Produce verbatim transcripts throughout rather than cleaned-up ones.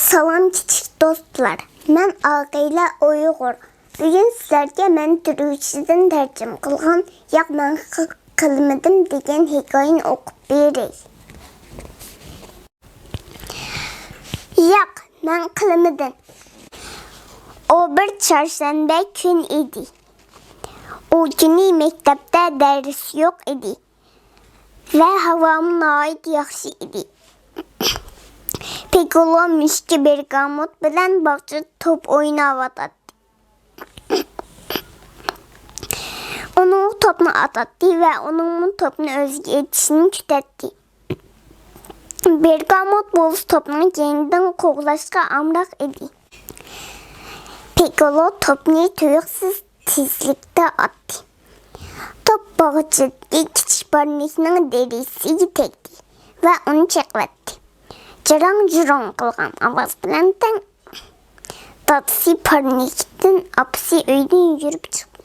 سالام كىچىك دوستلار، مەن ئاغىلە ئۇيغۇر. بۈگۈن سىلەرگە مەن تۈركچىدىن تەرجىمە قىلغان ياق مەن قىلمىدىم دېگەن ھېكايىنى ئوقۇپ بېرەي. ياق، مەن قىلمىدىم. ئۇ بىر چارشەنبە كۈن ئىدى. ئۇ كۈنى مەكتەپتە دەرس يوق ئىدى ۋە ھاۋامۇ ناھايىتى ياخشى ئىدى. پىكولو مۈشۈكى بېرگاموت بىلەن باغچىدا توپ ئويناۋاتاتتى. ئۇنىڭ توپنى ئاتاتتى ۋە ئۇنىڭمۇ توپنى ئۆزىگە ئېتىشىنى كۈتەتتى. بېرگاموت بولسا توپنىڭ كەينىدىن قوغلاشقا ئامراق ئىدى. پىكولو توپنى تۇيۇقسىز تېزلىكتە ئاتتى. توپ باغچىدىكى كىچىك پارنىكنىڭ دېرىزىسىگە تەگدى ۋە ئۇنى چېقىۋەتتى. جىرىڭ-جۇرۇڭ قىلغان ئاۋاز بىلەن تەڭ دادىسى پارنىكتىن، ئاپىسى ئۆيدىن يۈگۈرۈپ چىقتى.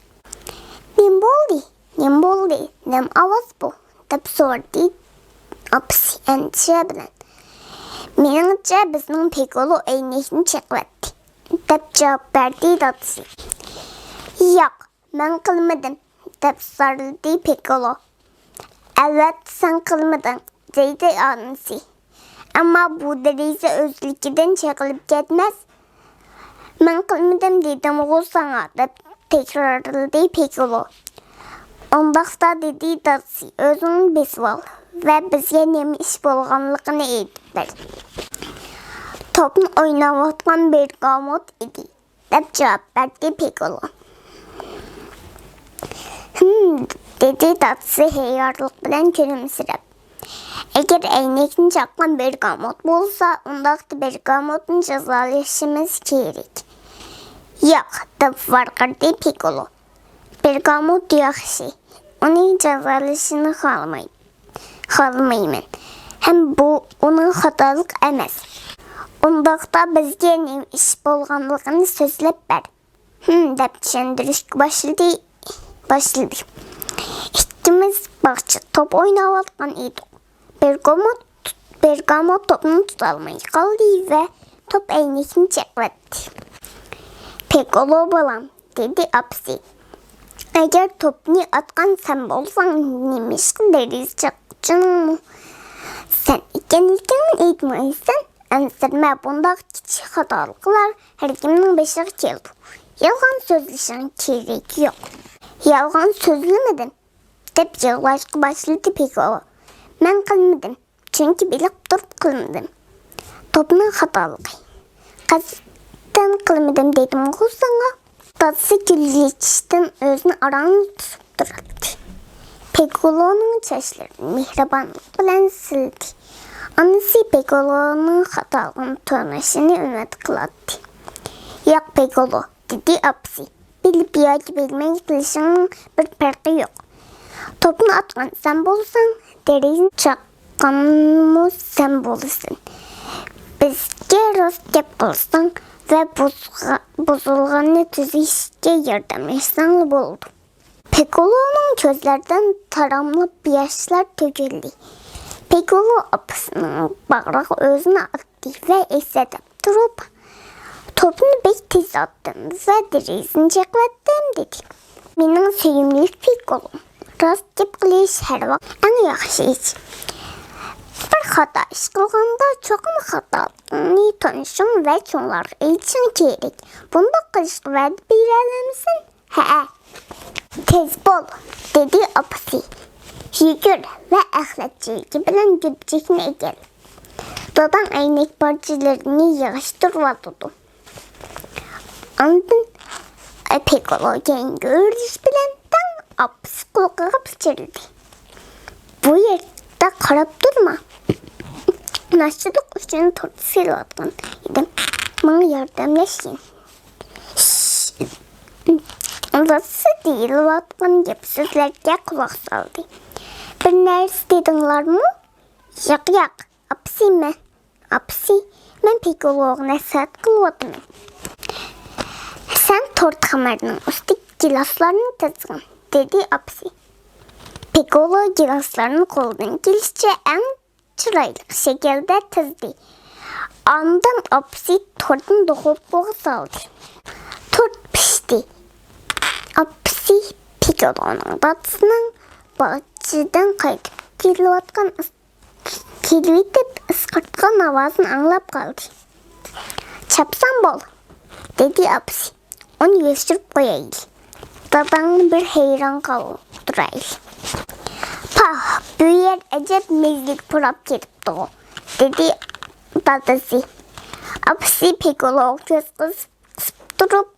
«نېمە بولدى؟ نېمە بولدى؟ نېمە ئاۋاز بۇ؟» دەپ سورىدى ئاپىسى ئەندىشە بىلەن. «مېنىڭچە، بىزنىڭ پىكولو ئەينەكنى چېقىۋەتتى» دەپ جاۋاب بەردى دادىسى. «ياق، مەن قىلمىدىم» دەپ زارلىدى پىكولو. «ئەلۋەتتە سەن قىلمىدىڭ» دېدى ئانىسى. «ئەمما بۇ دېرىزە ئۆزلۈكىدىن چېقىلىپ كەتمەس. مەن قىلمىدىم دېدىمغۇ ساڭا» دەپ تەكرارلىدى پىكولو. «ئۇنداقتا» دېدى دادىسى، «ئۆزۈڭنى بېسىۋال ۋە بىزگە نېمە ئىش بولغانلىقىنى ئېيتىپ بەر.» «توپنى ئويناۋاتقان بېرگاموت ئىدى» دەپ جاۋاب بەردى پىكولو. «ھىم» دېدى دادىسى ھەيرانلىق بىلەن كۈلۈمسىرەپ. «ئەگەر ئەينەكنى چاققان بېرگاموت بولسا، ئۇنداقتا بېرگاموتنى جازالىشىمىز كېرەك.» «ياق» دەپ ۋارقىرىدى پىكولو. «بېرگاموت ياخشى، ئۇنى جازالىشىنى خالىماي، خالىمايمەن. ھەم بۇ ئۇنىڭ خاتالىقى ئەمەس.» «ئۇنداقتا بىزگە نېمە ئىش بولغانلىقىنى سۆزلەپ بەر.» «ھىم» دەپ چۈشەندۈرۈشكە باشلىدى، باشلىدى. «ئىككىمىز باغچىدا توپ ئويناۋاتقان ئىدۇق. بېرگاموت، بېرگاموت توپنى تۇتالماي قالدى ۋە توپ ئەينەكنى چېقىۋەتتى.» «پىكولو بالام» دېدى ئاپىسى. «ئەگەر توپنى ئاتقان سەن بولساڭ، نېمىشقا دېرىزە چاققۇچىنىڭمۇ سەن ئىكەنلىكىڭنى ئېيتمايسەن؟ ئەنسىرىمە، بۇنداق كىچىك خاتالىقلار ھەركىمنىڭ بېشىغا كېلىدۇ. يالغان سۆزلىشىڭ كېرىكى يوق.» «يالغان سۆزلىمىدىم» دەپ يىغلاشقا باشلىدى پىكولو. «مەن قىلمىدىم. چۈنكى بىلىپ تۇرۇپ قىلمىدىم. توپنىڭ خاتالىقى. قەستەن قىلمىدىم دېدىمغۇ ساڭا.» دادىسى كۈلۈشتىن ئۆزىنى ئاران تۇتۇپ تۇراتتى. پىكولونىڭ چاچلىرىنى مېھرىبانلىق بىلەن سىلىدى. ئانىسى پىكولونىڭ خاتالىقىنى تونۇشىنى ئۈمىد قىلاتتى. «ياق، پىكولو» دېدى ئاپىسى. «بىلىپ ياكى بىلمەي قىلىشىڭنىڭ بىر پەرقى يوق. توپنى ئاتقان سەن بولساڭ، دېرىزىنى چاققانمۇ سەن بولىسەن. بىزگە راست گەپ قىلساڭ ۋە بۇزغا-، بۇزۇلغاننى تۈزەشكە ياردەملەشسەڭلا بولىدۇ.» پىكولونىڭ كۆزلىرىدىن تاراملاپ ياشلار تۆكۈلدى. پىكولو ئاپىسىنىڭ باغرىغا ئۆزىنى ئاتتى ۋە ئېسەدەپ تۇرۇپ، «توپنى بەك تېز ئاتتىم ۋە دېرىزىنى چېقىۋەتتىم» دېدى. «مېنىڭ سۆيۈملۈك پىكولوم، راست گەپ قىلىش ھەر ۋاقىت ئەڭ ياخشى ئىش. بىر خاتا ئىش قىلغاندا چوقۇم خاتالىقىڭنى تونۇشۇڭ ۋە چوڭلارغا ئېيتىشىڭ كېرەك. بۇنداق قىلىشقا ۋەدە بېرەلەمسەن؟» «ھەئە.» «تېز بول» دېدى ئاپىسى. «يۈگۈر ۋە ئەخلەت چېلىكى بىلەن گۈرۈچۈكنى ئەكەل. داداڭ ئەينەك پارچىلىرىنى يىغىشتۇرۇۋاتىدۇ.» ئاندىن پىكولو كەينىگە ئۆرۈلۈش بىلەن تەڭ ئاپىسى قۇلىقىغا پىچىرلىدى. «بۇ يەردە قاراپ تۇرما. ناشتىلىق ئۈچۈن تورت سېلىۋاتقان ئىدىم. ماڭا ياردەملەشكىن.» دادىسى دېيىلىۋاتقان گەپ-سۆزلەرگە قۇلاق سالدى. «بىر نەرسە دېدىڭلارمۇ؟» «ياق، ياق، ئاپىسى، مەن، ئاپىسى، مەن پىكولوغا نەسىھەت قىلىۋاتىمەن.» «سەن تورت خەمىرىنىڭ ئۈستىگە گىلاسلارنى تىزغىن» دېدى ئاپىسى. پىكولو گىلاسلارنى قولىدىن كېلىشىچە ئەڭ چىرايلىق شەكىلدە تىزدى. ئاندىن ئاپىسى تورتنى دۇخوپكىغا سالدى. تورت پىشتى. ئاپىسى پىككولونىڭ دادىسىنىڭ باغچىدىن قايتىپ كېلىۋاتقان، كېلىۋېتىپ ئىسقىرتقان ئاۋازىنى ئاڭلاپ قالدى. «چاپسان بول!» دېدى ئاپىسى. «ئۇنى يوشۇرۇپ قويايلى. داداڭنى بىر ھەيران قالدۇرايلى.» «پاھ، بۇ يەر ئەجەب مېزىلىك پۇراپ كېتىپتىغۇ!» دېدى دادىسى. ئاپىسى پىككولوغا كۆز قىسىپ، قىسىپ تۇرۇپ،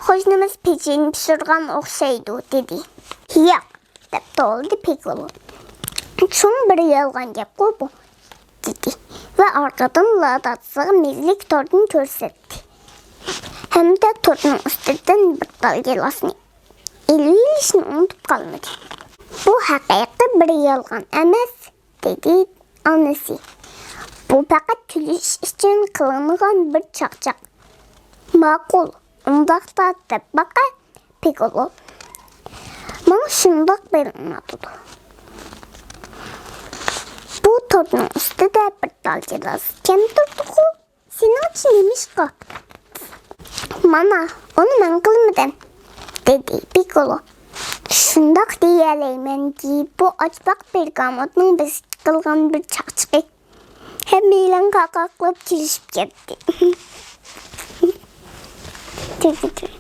«خوجىنىمىز پېچىنە پىشۇرغان ئوخشايدۇ» دېدى. «ياق» دەپ توۋلىدى پىككولو. «چوڭ بىر يالغان گەپقۇ بۇ» دېدى ۋە ئارقىدىنلا دادىسىغا مېزىلىك تورتنى كۆرسەتتى ھەمدە تورتنىڭ ئۈستىدىن بىر تال گىلاسنى ئېلىۋېلىشنى ئۇنتۇپ قالمىدى. «بۇ ھەقىقىي بىر يالغان ئەمەس» دېدى ئانىسى. «بۇ پەقەت كۈلۈش ئۈچۈن قىلىنغان بىر چاقچاق.» «ماقۇل، ئۇنداقتا دەپ باقە، پىككولو. ماڭا شۇنداق بىلىنىۋاتىدۇ.» «بۇ تورتنىڭ ئۈستىدە بىر تال گىلاس كەم تۇرىدىغۇ؟ سېنىڭچە نېمىشقا؟» «مانا، ئۇنى مەن قىلمىدىم» دېدى پىككولو. «شۇنداق دېيەلەيمەنكى، بۇ ئاچپاق بېرگاموتنىڭ بىزگە قىلغان بىر چاقچىقى.» ھەممەيلەن قاقاقلاپ كۈلۈشۈپ كەتتى. تۈگىدى.